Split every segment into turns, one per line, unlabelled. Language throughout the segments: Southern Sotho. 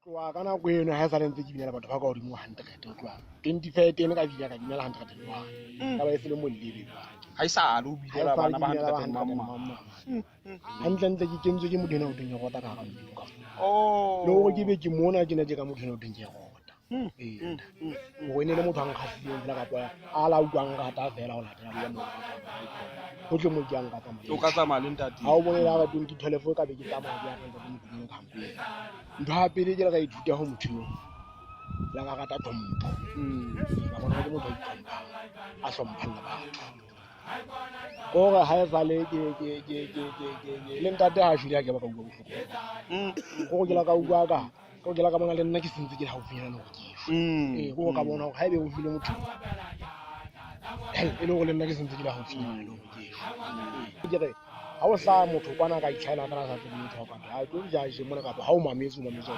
Tloha ka nako eno ha e sale ntse ke binela batho ba ka godimo 100, ho tloha 2013 ka bina, ka binela 101. Ka ba e se le molebe jwale.
Ha e sale o binela bana ba 100 and mang mang.
Hantlentle ke kentswe ke motho ena o teng rota ka hara mmino ka
Oh.
le hore ke be ke mona ke ne ke ka motho ena o teng ke rota. Ee, hore e ne le motho a nkgahlileng fela kapa a la utlwang rata fela ho latela le motho ho tle mo ke yang ka tsamaya.
O ka tsamaya le ntate.
Ha o bone la ka 2012 ka be ke tsamaya ke ya ka ntate Mokoena campaign. Ntho ya pele ke le ka ithuta ho motho eo, la ka rata tlhompho. Ka bona ke motho a itlhomphang, a hlomphang le batho. Ke hore ha e sale ke le ntate ha shwele ha ke ba ka utlwa bohloko. Ke hore ke la ka utlwa ka, ke hore ke la ka bona le nna ke sentse ke le haufinyana le hore ke shwe. Ee, ke hore ka bona hore haebe o shwele motho, e le hore le nna ke sentse ke le haufinyana le hore ke shwe. Ke re ha o hlaha motho kwana ka itlhahela fela a sa tsebe motho wa kapa ha tlo judge mona kapa ha o mametse, o mametse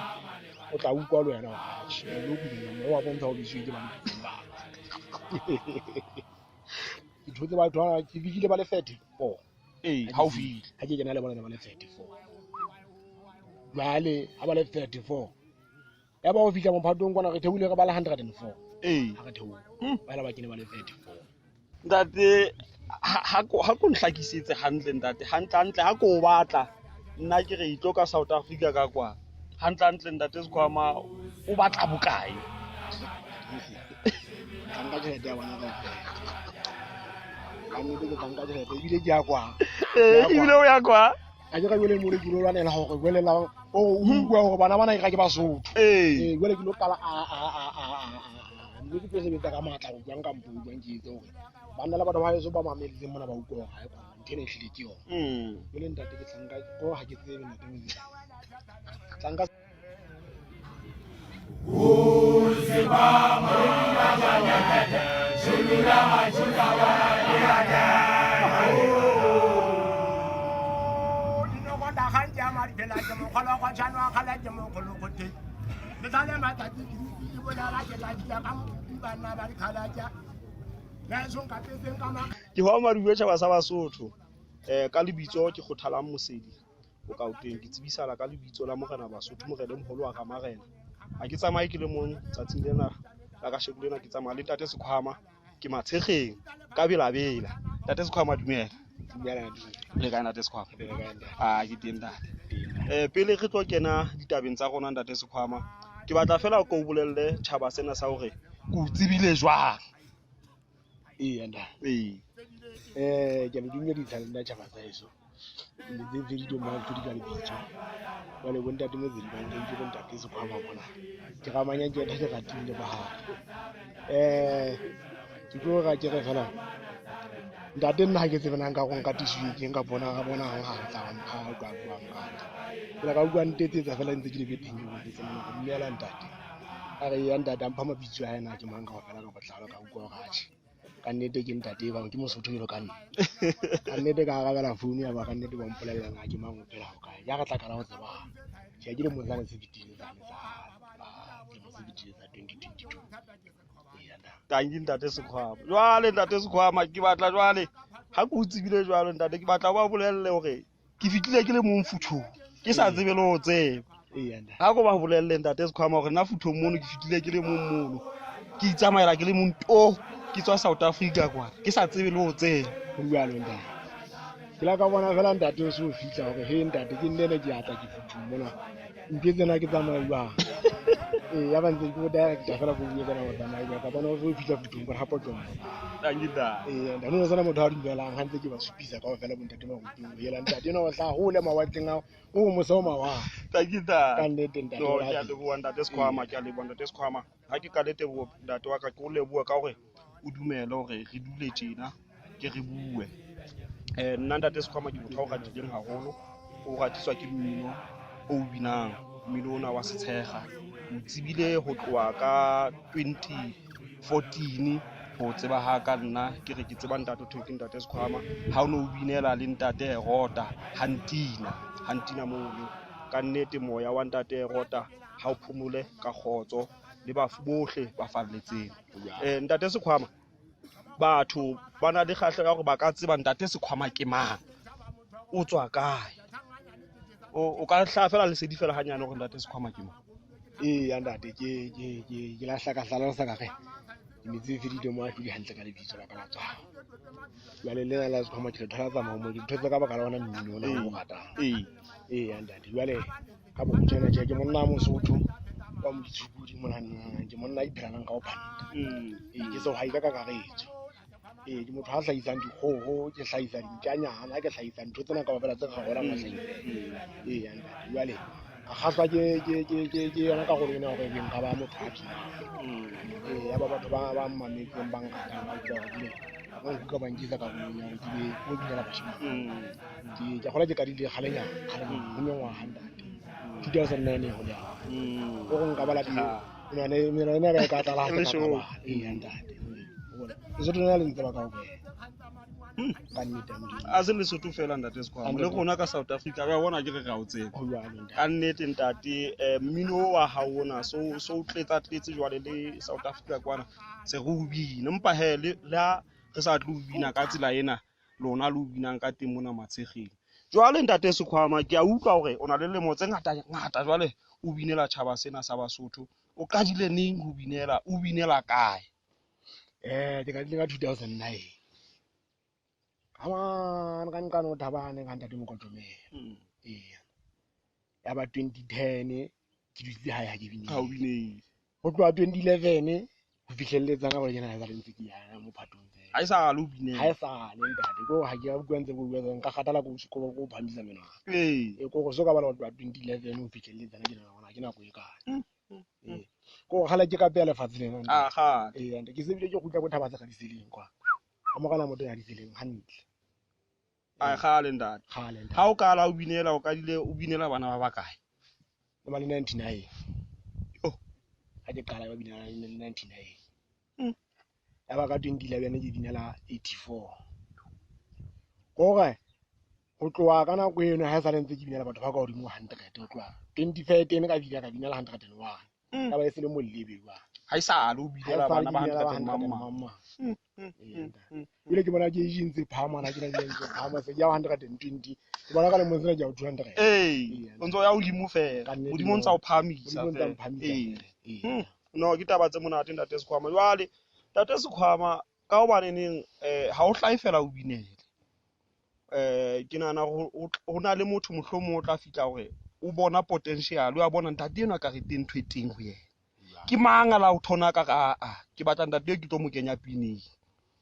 o tla utlwa le wena hore atjhe, o lo kula mo wa bontsha o bitswe ke bana ba. Ke thotse batho ba ke fihlile ba le 34.
Ee, ha o fihle.
Ha ke kena le bona ba le 34. Jwale ha ba le 34. Ya ba o fihla mophatong kwana re theohile re ba le 104.
Ee.
Ha re theoha. Ba la ba kene ba le 34.
Ntate, ha ko nhlakisetse hantle ntate, hantle hantle ha ko o batla nna ke re itlo ka South Africa ka kwa. Hantle hantle ntate Sekhwama o batla bokae?
Tla nka tjhelete ya bona kaofela. Ka nnete ke tla nka tjhelete ebile ke ya kwa.
Ee, ebile o ya kwa.
A ke re jwale mole ke lo lwanela hore jwale la o utlwa hore bana bana ke ra ke Basotho.
Ee.
Ee, jwale ke lo qala a a a a a. Mme ke tlo sebetsa ka matla ho jwang kampo ho jwang ke etse hore banna le batho ba heso ba mamelletseng mona ba utlwe hore ha e kgona ntho ena e hlile ke yona. Jwale ntate ke tla nka ko ha ke tsebe ntate Modimo. Tla nka.
Ke hwa maruo tjhaba sa Basotho. Ka lebitso ke Kgothalang Mosedi Bokaoteng, ke tsebisala ka lebitso la Morena Basotho, Morena e moholo wa Ramarena. Ha ke tsamaye ke le mong tsatsing lena la kasheko lena, ke tsamaya le Ntate Sekhwama, ke Matshekgeng ka Belabela. Ntate Sekhwama, dumela. Le kae Ntate Sekhwama? Ah, ke teng ntate. Pele re tlo kena ditabeng tsa rona Ntate Sekhwama, ke batla fela ko o bolelle tjhaba sena sa hore ke o tsebile jwang.
Ee, ntate.
Ee.
Ke a le dumedisa le nna tjhaba sa heso. Le tse di di ka lebitso. Jwale bo ntate Mozeli ba nkentse bo ntate Sekhwama mona. Ke ramanya ke ena ke ratile ba hae. Ke tlo ra ke re fela ntate nna ha ke tsebe na nka go nka tisuwe ke nka bona ga bona hang ha tla ha utlwa buang ka. Ke la ka utlwa ntetsetsa fela ntse ke le betheng ke botse mona go dumela ntate. A re ya ntate a mpha mabitso a ena ke mang kaofela ka botlalo ka utlwa hore atjhe. Ka nnete ke ntate e bang ke Mosotho jwalo ka nna. Ka nnete ka arabela founu ya ba ka nnete ba mpolella na ke mang o phela ho kae. Ya re tla qala ho tsebana. Tjhe ke lemong sane se fetileng sane sa selemo se fetileng sa 2022. Eya ntate.
Tanki ntate Sekhwama. Jwale ntate Sekhwama ke batla jwale ha ke o tsebile jwalo ntate ke batla o ba bolelle hore ke fihlile ke le mong futhong ke sa tsebe le ho tseba.
Eya ntate.
Ha ko ba bolelle ntate Sekhwama hore nna futhong mono ke fihlile ke le mong mono. Ke itsamaela ke le mong to ke tswa South Africa kwa ke sa tsebe le ho tseba.
Ho jwalo ntate. Ke la ka bona fela ntate o se o fihla hore he ntate ke nnene ke atla ke futhong mona. Ntho tsena ke tsamaya jwang. Ee, ya ba ntse ke o director fela ko bue tsena o tsamaya jwang. Ka bona o se o fihla futhong bona hapo tsona.
Tanki ntate.
Ee, ntate no sena motho a dumelang ha ntse ke ba supisa kaofela bo ntate Maruping. Hela ntate enwa o hlaha hole mawatleng ao o mose o mawatle.
Tanki ntate.
Ka nnete ntate.
No, ke a leboha ntate Sekhwama, ke a leboha ntate Sekhwama. Ha ke qale teboho ntate wa ka ke o leboha ka hore o dumele hore re dule tjena ke re bue. Nna ntate Sekhwama ke motho a o ratileng haholo, o ratiswa ke mmino o binang, mmino ona wa setshega. O tsebile ho tloha ka 2014 ho tseba ha ka nna ke re ke tseba ntate ho thwe ke ntate Sekhwama ha o no o binela le ntate Rota Hantina, Hantina mono. Ka nnete moya wa ntate Rota ha o phomole ka kgotso le bafu bohle ba falletseng. Ntate Sekhwama, batho ba na le kgahleho ya hore ba ka tseba ntate Sekhwama ke mang, o tswa kae. O ka hlaha fela lesedi fela hanyane hore ntate Sekhwama ke mang.
Ee, ntate, ke lahla ka hlalosa ka re metsi e fedile mo a file hantle ka lebitso la ka la tswalo. Jwale lena la Sekhwama ke le thola tsamao mo ke thotse ka baka la ona mmino ona o ratang. Ee, ntate, jwale ka bokgutshwane tje ke monna a Mosotho wa Moditshukudi mona, ke monna a iphelanang ka ho phanta. Ee, ke sehwai ka kakaretso. Ee, ke motho a hlahisang dikgoho, ke hlahisa dintjanyana, ke hlahisa ntho tsena kaofela tse re holang hlahisa. Ee, ntate, jwale ka kgahlwa ke yona karolo ena hore ebe nka ba motho a binang. Ee, ya ba batho ba mmametseng ba nratang ba utlwa hore ebile ba nkuka ba nkisa karolong ya hore ke be ke lo binela bashemane. Ke a kgolwa ke qadile kgalenyana, kgalenyana ho mengwaha ntate. 2009 ho le hore nka bala menwana ya ka e ka tlala ha se ka bala. Ee, ntate. Lesotho lena le ntseba kaofela. Ka nnete ya Modimo.
A se Lesotho fela ntate Sekhwama, le rona ka South Africa re a bona ke re ra o tseba.
Ho jwalo ntate.
Ka nnete ntate, mmino wa hao ona so tletsa tletse jwale le South Africa kwana se re o bina. Empa he le ha re sa tlo o bina ka tsela ena lona le o binang ka teng mona Matshekgeng. Jwale ntate Sekhwama, ke a utlwa hore o na le lemo tse ngata ngata jwale o binela tjhaba sena sa Basotho. O qadile neng ho binela? O binela kae?
Ke qadile ka 2009. Ka mane ka nqane ho Thabane ka ntate Mokotomela. Ee. Ya ba 2010 ke dutse hae ha ke bine.
Ha o binele.
Ho tloha 2011 ho fihlelletsa ka hore ke na le ntse ke ya mo phatong fela.
Ha e sa le o binela.
Ha e sa le ntate, ke hore ha ke a bua ntse ke bua nka kgathala ko phamisa menwana.
Ee.
Ee, ke hore so ka bala ho tloha 2011 ho fihlelletsa ke nahana hore ha ke nako e kae. Ee. Ke hore kgale ke ka peya lefatshe lena.
Ah, kgale.
Ee, ntate, ke se bile ke kgutla bo Thaba tse Radiseleng kwa. Ka morena motho ya Diseleng hantle.
A kgale ntate.
Kgale ntate.
Ha o kala o binela, o kadile o binela bana ba bakae?
Le ba le 99.
Oh.
Ha ke qala ba binela le 99. Ya ba ka 2011 ke binela 84. Kore ho tloha ka nako eno ha e sale ntse ke binela batho ba ka hodimo 100 ho tloha 2013 ka bina ka binela 101. Ka ba e se le molebe jwang.
Ha e sa le o binela bana ba 100 mang
mang. Ebile ke bona ke e ntse phahama, na ke na ke ntse phahama se ke ya 120. Ke bona ka lemo sena ke ya 200.
Ee, o ntso ya hodimo fela. Modimo o ntsa o phahamisa
Modimo o ntsa mphahamisa.
Ee. No, ke taba tse monate ntate Sekhwama. Jwale ntate Sekhwama ka hobane neng ha o hlahe fela o binele. Ke nahana hore ho na le motho mohlomong o tla fihla hore o bona potential, o a bona ntate enwa ka re teng ntho e teng ho yena. Ke mang a la o thona ka re, a ke batla ntate eo ke tlo mo kenya pineng.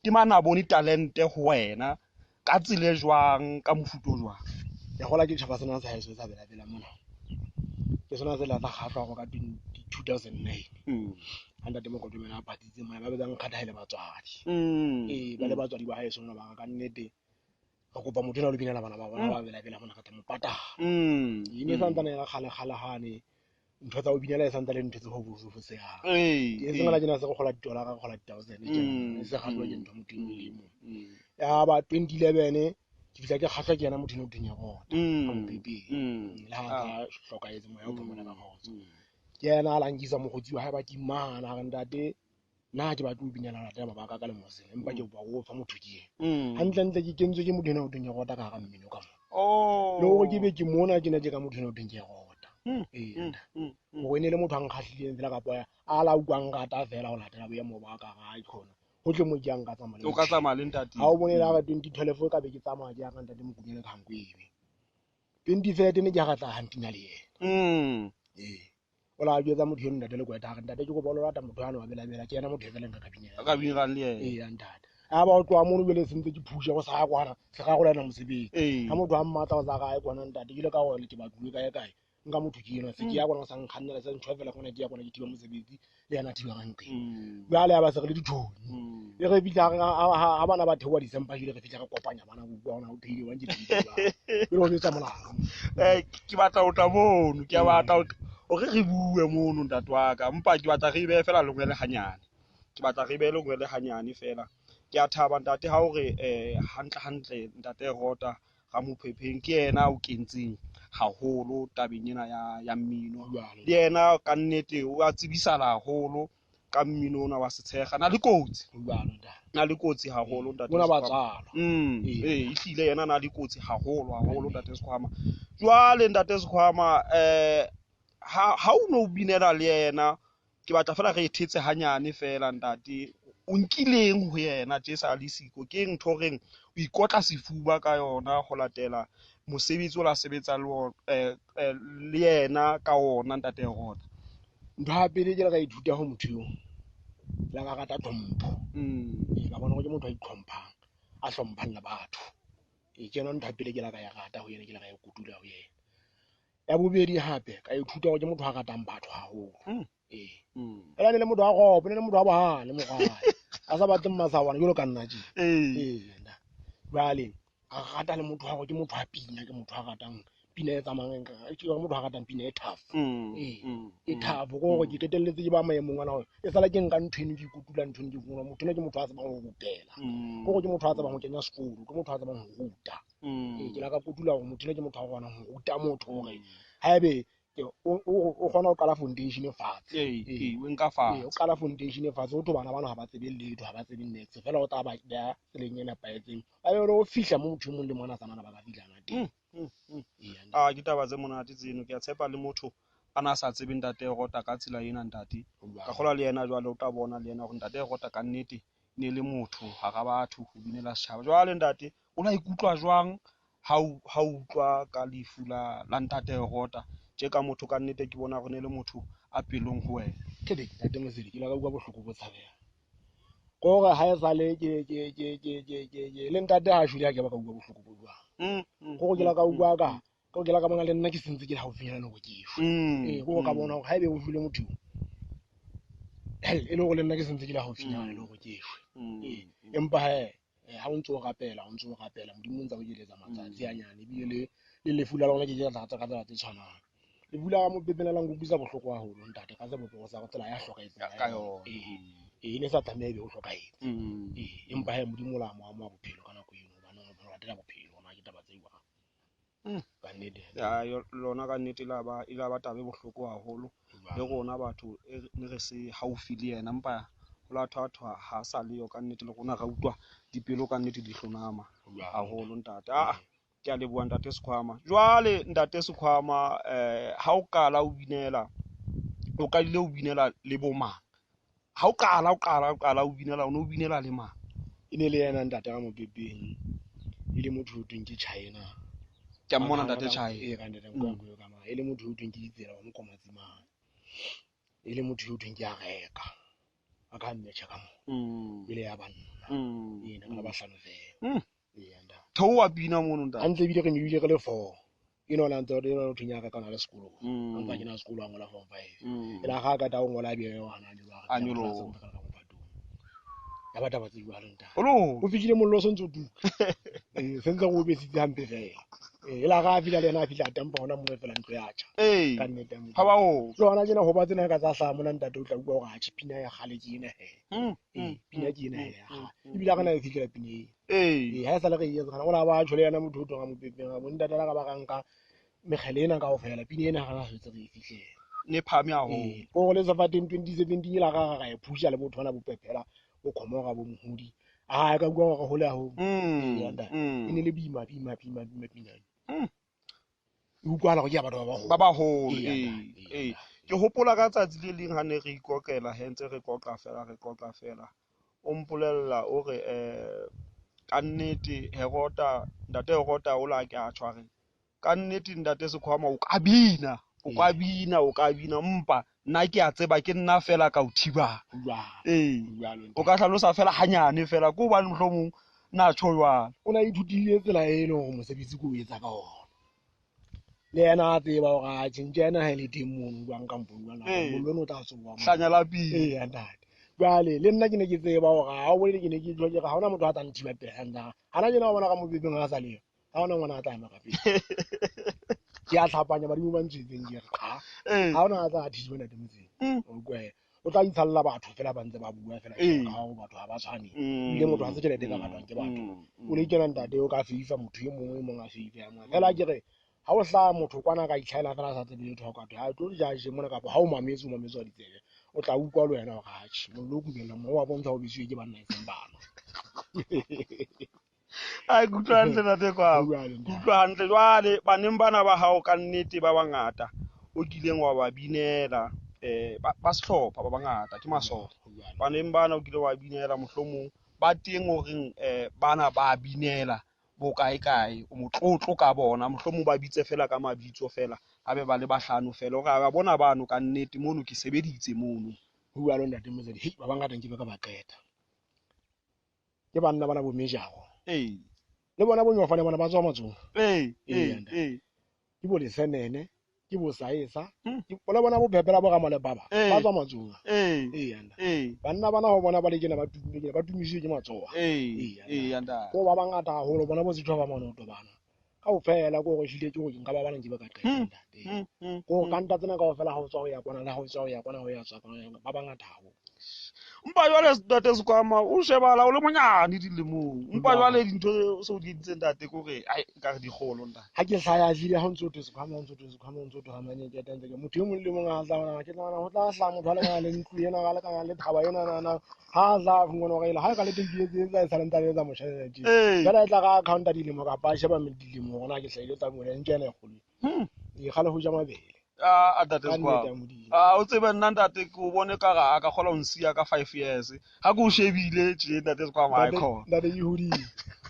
Ke mang a bone talente ho wena ka tsela e jwang, ka mofuta o jwang?
Ke kgolwa ke tjhaba sena sa heso sa Bela-Bela mona. Ke sona se la sa kgahlwa hore ka 2009. Ha ntate Mokotomela a patitse mona, ba be ba nkgatha le batswadi. Ee, ba le batswadi ba haeso mona ba ka nnete. Re kopa motho enwa a lo binela bana ba bona ba Bela-Bela mona re tla mo patala. E ne e santsane e le kgale kgale hane ntho tsa ho binela e santsane le ntho tse ho bosehang. Ke sengana tjena se re kgola di-dollar, re kgola di-thousand tjena. E se kgahlwa ke ntho motho e mong le e mong. Ya ba 2011 ke fihla ke kgahlwa ke yena motho enwa o thong ya rota. Ka Mopepeng. Le ha a hlokahetse moya o phomola ka kgotso. Ke yena a la nkisa mokgotsi wa hae ba kimana, a re ntate nna ke batle ho binela latela mabaka ka lemo sena, empa ke kopa ho fa motho ke yena. Hantle-ntle ke kentswe ke motho enwa o thong ya rota ka hara mmino ka mona. Le hore ke be ke mona ke ne ke ka motho enwa o thong ke ya rota. Ee. Hore e ne le motho a nkgahlileng fela kapa a la utlwang rata fela ho latela boemo ba ka ha e khona. Ho tle mo ke yang ka tsamaya le
O ka tsamaya le ntate.
Ha o bone le ha ka 2012 ka be ke tsamaya ke ya ka ntate Mokunyane ka Hanko ebe. 2013 ke ha ka tla hantinya le yena. Ee. O la jwetsa motho eno ntate le kweta, a re ntate ke kopa o lo lata motho ano wa Bela-Bela, ke yena motho e fela nka ka binela.
Ka binelang le yena.
Ee, ntate. Ha ba o tloha mono jwale se ntse ke phusha go sa kwana, se ga go lena mosebetsi. Ha motho a mmatla go sa gae kwana ntate, ke ile ka gore ke batluwe kae kae. Nka motho ke enwa, se ke ya kwana go sa nkgannela, se ntho fela kwana ke ya kwana ke thiba mosebetsi, le yena a thiba ka nqeng. Jwale ha ba se re le ditjhoni. E re fihla ha bana ba theoha December jwale re fihla re kopanya bana go bua hona ho theile wa nke theile jwang. Jwale ho betsa molao.
Ke batla ho tla mono, ke a batla hore re bue mono ntate wa ka, empa ke batla re behe fela lengwele hanyane. Ke batla re behe lengwele hanyane fela. Ke a thaba ntate ha hore hantle hantle ntate Rota Ramophepheng ke yena o kentseng haholo tabeng ena ya mmino. Le yena ka nnete o a tsebisala haholo ka mmino ona wa Setshekga. Na le kotsi. Na le kotsi haholo ntate
Mona ba
Sekhwama.
tswalwa.
Ee, ehlile yena na le kotsi haholo haholo ntate Sekhwama. Jwale ntate Sekhwama, Ha o no binela le yena, ke batla fela re e thetse hanyane fela ntate. O nkileng ho yena tje sa le siko, ke ntho reng o ikotla sefuba ka yona ho latela mosebetsi o la sebetsa le yena ka ona ntate Rota?
Ntho ya pele ke le ka ithuta ho motho eo, le ka rata tlhompho. Ee, ka bona hore ke motho a itlhomphang, a hlomphang le batho. Ee, ke yona ntho ya pele ke la ka ya rata ho yena, ke la ka ya kotula ho yena. Ya bobedi hape ka ithuta hore ke motho a ratang batho haholo. Ee. Ela ne le motho wa kgopo, ne le motho wa bohale mokgwa. A sa batle mmasawana jwalo ka nna tje. Ee, nna. Jwale a rata le motho wa hore ke motho wa pina, ke motho a ratang pina e tsamayang, ke motho a ratang pina e tough. Ee, e tough ke hore ke qetelletse ke ba maemong ana hore e sala ke nka ntho eno ke ikotula ntho eno ke fumana motho ena ke motho a tsebang ho rupela. Ke hore ke motho a tsebang ho kenya sekolo, ke motho a tsebang ho ruta. Ee, ke la ka kotula hore motho ena ke motho a kgonang ho ruta motho hore haebe o kgona ho qala foundation fatshe.
Ee, o nka fatshe.
O qala foundation fatshe, ho thwe bana bana ha ba tsebe letho, ha ba tsebe niks, fela o tla ba beha tseleng e nepahetseng. Ba be le ho fihla mo motho e mong le mong a sa nahana ba ka fihla teng.
Ah, ke taba tse monate tseno. Ke a tshepa le motho a na sa tsebe ntate Rota ka tsela ena ntate. Ka kgolwa le yena jwale o tla bona le yena hore ntate Rota ka nnete ne le motho hara batho ho binela setjhaba. Jwale ntate, o la ikutlwa jwang ha o utlwa ka lefu la ntate Rota? Tje ka motho ka nnete ke bona hore ne le motho a pelong ho wena.
Ke le ntate Mosedi, ke la ka utlwa bohloko bo tshabehang. Ke hore ha e sale ke le ntate ha shwele ha ke ba ka utlwa bohloko bo jwang. Ke hore ke la ka utlwa ka, ke hore ke la ka bona le nna ke sentse ke le haufinyana le hore ke shwe. Ee, ke hore ka bona hore haebe o shwele motho eo, hell, e le hore le nna ke sentse ke le haufinyana le hore ke shwe. Ee, empa hee ha o ntso o rapela, o ntso o rapela, Modimo o ntsa o ekeletsa matsatsi a nyane, ebile le lefu la lona ke ke la tla ka tsela tse tshwanang. Lefu la Mopepele la nkutlwisa bohloko haholo ntate, ka sebopeho sa tsela ya hlokahetseng
ka yona.
Ee, e ne sa tlameha ebe o hlokahetse. Ee, empa hee Modimo o la mo amoha bophelo ka nako eno, hobane o latela bophelo, hona ke taba tse jwang. Ka nnete.
Ya, lona ka nnete e la ba taba e bohloko haholo. Le rona batho ne re se haufi le yena, empa ho la thwathwa ha sa leyo ka nnete, le rona ra utlwa dipelo ka nnete di hlonama haholo ntate. Ah, ke a leboha ntate Sekhwama. Jwale ntate Sekhwama, ha o qala o binela, o qadile o binela le bo mang? Ha o qala, o qala, o qala o binela, o no binela le mang?
E ne le yena ntate ka Mopepeng, e le motho o thweng ke China.
Ke a mmona ntate China.
Ee, ka ntate Nkoanko ka mang. E le motho o thweng ke Ditsela wa Mokomatsimane. E le motho o thweng ke a reka. A ka mmetjha ka mo. Pele ya banna. Ee, ne re le bahlano fela. Ee, ntate.
Theoha pina mono ntate.
Hantle ebile re ebile re le four. E nona ntse e nona thweng ya reka ona le sekolong. A ntse a kena sekolo a ngola form 5. E la ga ka ta o ngola be hona le ba.
A nyoloha.
Ya ba taba tse jwalo ntate.
Olo.
O fihlile mollo o sentse o tuka. Ee, sentse go besitse hampe fela. Ee, e la ga a fihla le yena a fihla a tempa hona moo fela ntlo ya tjha.
Ee.
Ka nnete ya Modimo.
Ha ba o.
Le hona tjena ho ba tsena ka tsa hlaha mona ntate o tla utlwa hore atjhe pina ya kgale ke ena he. Ee, pina ke ena he ya kgale. Ebile ha re na e fihlela pina eo.
Ee.
Ee, ha e sale re e etsa, o la ba tjho le yena motho o tlo Mopepeng, a bo ntate la ka ba ka nka mekgele ena kaofela, pina ena ha re na hlotse re e fihlela.
Ne phahame haholo.
Ee, ke hore le sefateng 2017 e la ra ra e phusha le botho bana bo Pepela, bo Khomora, bo Mohodi. Ah, ka utlwa hore hole haholo. Ee, ntate. E ne le boima, boima, boima, boima pina ena. E utlwahala hore ke ya batho ba baholo.
Ba baholo,
Ee,
ee,
ntate,
ee.
ee.
Ke hopola ka tsatsi le leng ha ne re ikokela, he ntse re qoqa fela, re qoqa fela. O mpolella o re, ka nnete Herota, ntate Herota o la ke a tshware. Ka nnete ntate Sekhwama o ka bina, o ka bina, o ka bina, empa nna ke a tseba ke nna fela ka o thibang.
Jwalo.
Ee.
Jwalo, ntate.
O ka hlalosa fela hanyane fela, ke hobane mohlomong na tjho jwalo.
O na ithutile tsela e leng hore mosebetsi ke o etsa ka ona. Le yena a tseba hore a tjhentjhe ena ha e le teng mono jwang kampo jwang,
Ee.
mollo ono o tla tsoha mono.
Hlanya la pele.
Ee, ntate. Jwale le nna ke ne ke tseba hore ha o bolele ke ne ke tjho ke re ha hona motho a tla nthiba pele ha nna. Hana tjena wa bona ka Mopepeng ha a sa leyo. Ha hona ngwana a tla ema ka pele. Ke a tlhapanya badimo ba ntswetseng ke re qha.
Ee.
Ha hona a tla thiba ntate motseng. O utlwe. O tla itshalla batho fela ba ntse ba bua fela ka hore batho ha ba tshwane. Ebile motho ha se tjhelete e ka ratwang ke batho. O le kena ntate o ka feifa motho e mong, e mong a feife ya mong. Fela ke re ha o hlaha motho kwana ka itlhaela fela a sa tsebe letho ka thwe, ha tlo judge mona kapa ha o mametse, o mametse wa ditsebe. O tla utlwa le wena hore atjhe, mollo o kubellang mo wa bontsha o besiwe ke banna e seng bana.
Ai, ke utlwa hantle ntate Kwama.
Utlwa hantle.
Ke utlwa hantle. Jwale baneng bana ba hao ka nnete ba bangata. o kileng wa ba binela ba sehlopha ba bangata ke masole. Baneng bana o kile wa binela mohlomong ba teng o reng bana ba binela bo kae kae, o motlotlo ka bona, mohlomong ba bitse fela ka mabitso fela, a be ba le bahlano fela, o re ba bona bano ka nnete mono ke sebeditse mono.
Ho jwalo ntate Mosadi, hei ba bangata nke be ka ba qeta. Ke banna bana bo Mejaro.
Ee.
Le bona bo Nyofane bana ba tswa matsoho.
Ee,
Ee,
ee, ee.
Ke bo Lesenene, ke bo Saesa,
Hmm.
ke bona bona bo Phepela bo Ramalebaba,
Ee.
ba tswa matsoho.
Ee.
Ee, ntate.
Ee.
Banna bana ho bona ba le kena ba tumme kena, ba tumisitswe ke matsoho.
Ee,
Ee,
ee, ntate.
Ko ba bangata haholo bona bo Setjhaba Manoto bana. Kaofela ko hore ehlile ke hore nka ba bana nke ba ka qeta ntate. Ko ka nta tsena kaofela ha o tswa ho ya kwana le ha o tswa ho ya kwana ho ya tswa kwana, ba bangata haholo.
Mpa jwale ntate Sekhwama o shebahala o le monyane dilemong. Mpa jwale dintho se o di entseng ntate ke hore ai nkare di kgolo ntate.
Ha ke hlaya ehlile ha o ntso thwe Sekhwama, o ntso thwe Sekhwama, o ntso thwe Ramanyekete, ntse ke motho e mong le mong a tla bona, ke nahana ho tla hlaha motho a lekana le ntlo ena, a lekana le thaba ena, na, na. Ha a tla fumana hore ha e ka le teng ke etse, etsa e sale ntse a etsa moshaela tje.
Ee.
Jwale e tla ka account-a dilemo kapa a sheba dilemo hore na ke hlahile tsa mona, ntho ena e kgolo. Ee, kgale ho ja mabele.
Ah, ntate
Ka nnete
Sekhwama.
ya Modimo.
Ah, o tsebe nna ntate ke o bone ka re a ka kgona ho nsiya ka 5 years. Ha ke o shebile tje ntate Sekhwama ha e khona.
Ntate ke hodile.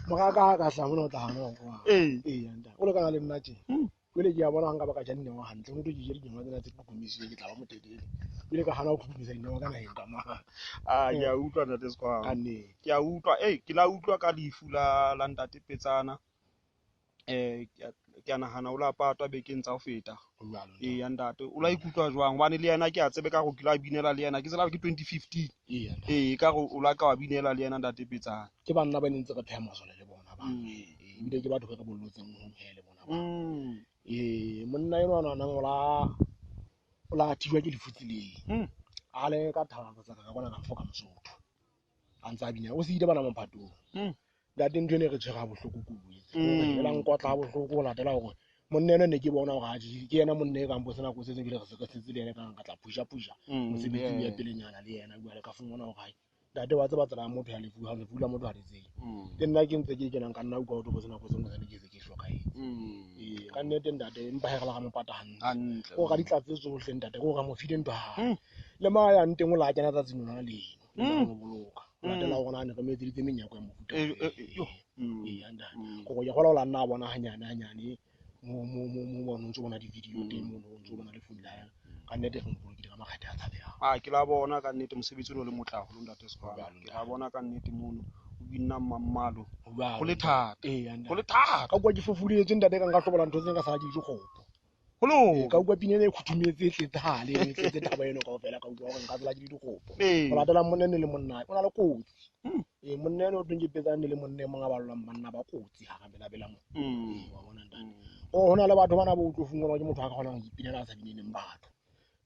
Mora ka ha ka hlaha mona o tla hana ho roha.
Ee.
Ee, ntate. O lekana le nna tje.
Hmm.
Jwale ke a bona ha nka ba ka ja dineo hantle, ho thwe ke je dineo tsena tse kukumisitsweng ke tla ba motelele. Jwale ka hana ho kukumisa dineo ka naheng ka mane.
Ah, ke a utlwa ntate Sekhwama.
Ka nnete.
Ke a utlwa, eh ke la utlwa ka lefu la ntate Petsana. Ke a nahana o la patwa bekeng tsa ho feta.
Ho jwalo, ntate.
Ee, ntate, o la ikutlwa jwang? Hobane le yena ke a tsebe ka hore o kile wa binela le yena, ke tsela ke 2015.
Ee, ntate.
Ee, ka hore o la ka wa binela le yena ntate Petsana.
Ke banna ba neng ntse re pheha masole le bona ba.
Mm.
Ee, ebile ke batho ba re bollotseng ho he le bona ba.
Mm.
Ee, monna enwa o nang o la thijwa ke lefu tseleng.
Mm.
A le ka thaba tsa ka bona ka mfoka Mosotho. A ntse a bina, o siile bana mophatong.
Mm.
Ntate ntho ena e re tshwere ha bohloko ke o bue.
Mm.
E la nkotla ha bohloko ho latela hore monna enwa ne ke bona hore ha je, ke yena monna e kang bo sena ko se ebile re se re setse le yena ka nka tla pusha pusha.
Mm,
Mosebetsi o ya
yeah.
pelenyana le yena jwale ka fumana hore hai, ntate wa tseba tsela ya motho ya lefu, ha lefu la motho ha le tsebe.
Mm.
Le nna ke ntse ke kenang ka nna utlwa ho thwe bo sena ko se ne ke se ke hlokahetse.
Mm.
Ee, ka nnete ntate empa he re la ra mo pata hantle.
Hantle.
Ko ra ditlatse tsohle ntate, ko ra mo file ntho ya hae.
Mm.
Le ma yang teng o la kena tsatsing lona leno. Le
Mm.
mo boloka. O latela
Mm.
hore na ne re mo etseditse menyako ya mofuta
Eh,
ofe.
eh, eh, yo. Mm.
Ee, ntate.
Mm.
Gore ke kgolwa o la nna a bona hanyane hanyane mo o ntso bona di-video
Mm.
teng mono, o ntso bona le phone la hae. Ka nnete re mo bolokile ka makgethe a tshabehang.
Ah, ke la bona ka nnete mosebetsi o ne o le motle haholo ntate Sekhwama.
Jwalo,
Ke la bona ka nnete mono o binna mmammalo.
Jwalo,
Ho le thata.
Ee, ntate.
Ho le thata.
Ka utlwa ke fofuletswe ntate ka nka hlobola ntho tse nka sala ke dijo kgopo.
Ho le
Ee, ka utlwa pina ena e khuthumetse e tletse hale, e tletse thaba eno kaofela, ka utlwa hore nka tsela ke le dikgopo.
Ee.
Ho latela monna ene le monna, o na le kotsi.
Mm.
Ee, monna ene o thweng ke Petsane ne le monna e mong a ballwang banna ba kotsi hara belabela mo.
Mm.
Ee, wa bona ntate.
Mm.
O ho na le batho bana bo o tlo fumana ke motho a ka kgonang ho ipinela a sa bineleng batho.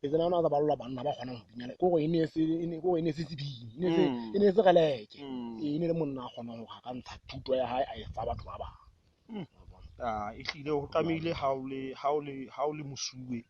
Petsane ona a sa ballwa banna ba kgonang ho binela. Ke hore e ne se, e ne, ke hore e ne se sebini, e ne se,
Mm.
e ne se releke.
Mm.
Ee, e ne le monna a kgonang hore a ka ntsha thuto ya hae a e fa batho ba bang.
Mm.
Wa bona?
Ah, ehlile ho tlamehile ha o le, ha o le, ha o le mosuwe,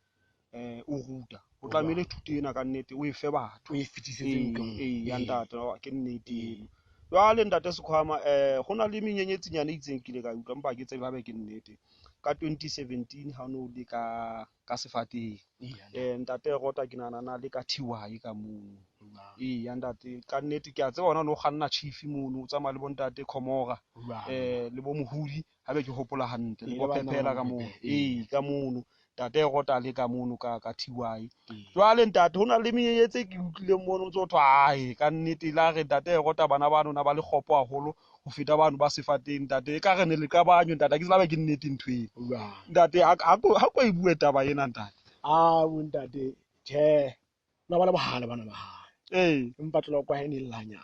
o ruta. Ho tlamehile thuto ena ka nnete o e fe batho.
O e fetisetse
Ee,
ntlong.
ee, ya
Ee.
ntate, ke nnete
Ee.
eno. Jwale ntate Sekhwama, ho na le menyenyetsinyana e itseng ke ile ka utlwa, empa ha ke tsebe haebe ke nnete. Ka 2017 ha o no le ka sefateng.
Ee, ya ntate.
Ntate Rota ke nahana na le ka TY ka mono.
Jwalo.
Ee, ya ntate, ka nnete ke a tseba hona o no kganna chief mono, o tsamaya le bo ntate Khomora,
Jwalo.
le bo Mohudi, haebe ke hopola hantle, le
Ee,
bo
le banna
Phephela
ba
ka mono.
Mophephe, ee.
Ee, ka mono. Ntate Rota le ka mono ka TY.
Ee.
Jwale ntate, ho na le menyenyetsi e ke utlwileng mono o ntso thwe, ae, ka nnete la re ntate Rota bana bano na ba le kgopo haholo ho feta bano ba sefateng ntate. Ekare ne le qabanywe ntate, ha ke tsebe haebe ke nnete ntho eno.
Jwalo.
Ntate, ha ko e bue taba ena ntate.
Ah, bo ntate, tjhe. Na ba le bohale bana ba hae.
Ee.
Empa tloloko ya hae ne e lla hanyane.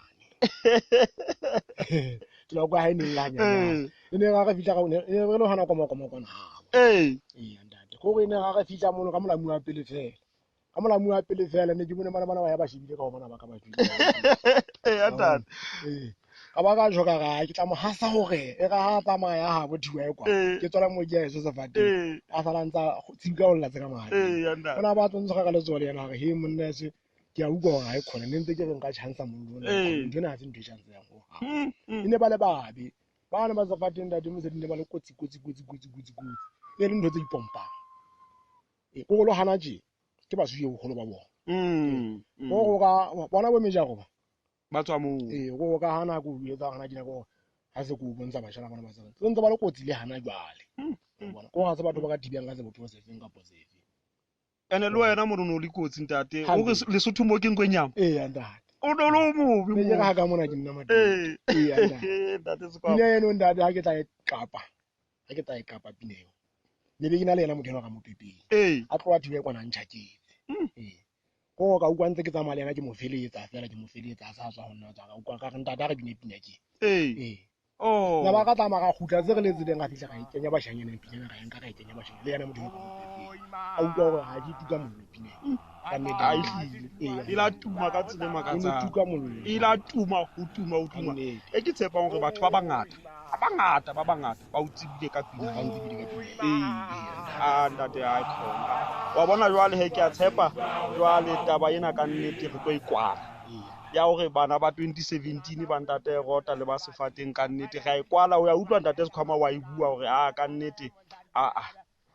Tloloko ya hae ne e lla hanyane.
Ee.
E ne re fihla ka, e ne re le hona komakoma kwana habo.
Ee.
Ee, ntate. Ke hore e ne re fihla mono ka molamu wa pele fela. Ka molamu wa pele fela ne ke bone bana bana ba ya ba shebile ka ho bona ba ka ba jwile.
Ee, ntate.
Ee. Ka ba ka tjho ka re, ke tla mo hasa hore e re ha a tsamaya habo TY kwa.
Ee.
Ke tswela moo ke ya heso sefateng.
Ee.
A sala a ntsa tshiu ka ho lla tse ka mahareng.
Ee, ya ntate.
O ne a batla ho ntshwara ka letsoho le yena hore, he monna heso, ke a utlwa hore ha e khona. Ne ntse ke re nka chance mollo ona.
Ee.
Ntho ena ha se ntho e chance-yang hohang.
Mm, mm.
E ne ba le babe. Ba ne ba sefateng ntate Mosadi ne ba le kotsi, kotsi, kotsi, kotsi, kotsi, kotsi. E le ntho tse ipompang. Ee, ko go lo hana tje ke basuye boholo ba bona. Ko go ka bona bo mejaro ba.
Ba tswa moo.
Ee, ko ka hana ko etsa hana tjena ko ha se ko bontsha bashana bana ba sa. Ntse ba le kotsi le hana jwale. Bona ko ga se batho ba ka thibang ka sebopeho sefeng kapa sefe.
Ene le wena mo no le kotsi ntate. O re Lesotho mo ke nkwenyama.
Ee, ntate.
O no lo mobe
mo. Ke ga mona ke nna mate.
Ee, ntate. Ntate Sekwama.
Pina eno ntate ha ke tla e kapa. Ha ke tla e kapa pina eo. Ne be ke na le yena motho enwa ka mo pepeng.
Ee.
A tloha thibe kwana ntjhaketse. Ee. Ko ka utlwa ntse ke tsamaya le yena ke mo feletsa fela ke mo feletsa a sa tswa ho nna tswa ka utlwa ka re ntate a re bine pina ke.
Ee.
Ee.
Oh.
Na ba ka tsamaya ka kgutla tse re le tseleng ra fihla ra e kenya bashanyaneng pina ra e nka ra e kenya bashanyaneng le yena motho enwa ka mo pepeng. A utlwa hore ha ke tuka mollo pina. Ka nnete.
A ehlile.
Ee.
E la tuma ka tsela e
E ne
makatsang.
tuka mollo.
E la tuma ho tuma ho tuma.
Nnete.
E ke tshepang hore batho ba bangata, ba bangata ba o tsebile ka pina.
Ba ntsebile ka pina.
Ee. A ntate a khona. Wa bona jwale he ke a tshepa jwale taba ena ka nnete re tlo e kwala. Ya hore bana ba 2017 ba ntate Rota le ba Sefateng ka nnete re a e kwala. O ya utlwa ntate Sekhwama wa e bua hore a ka nnete a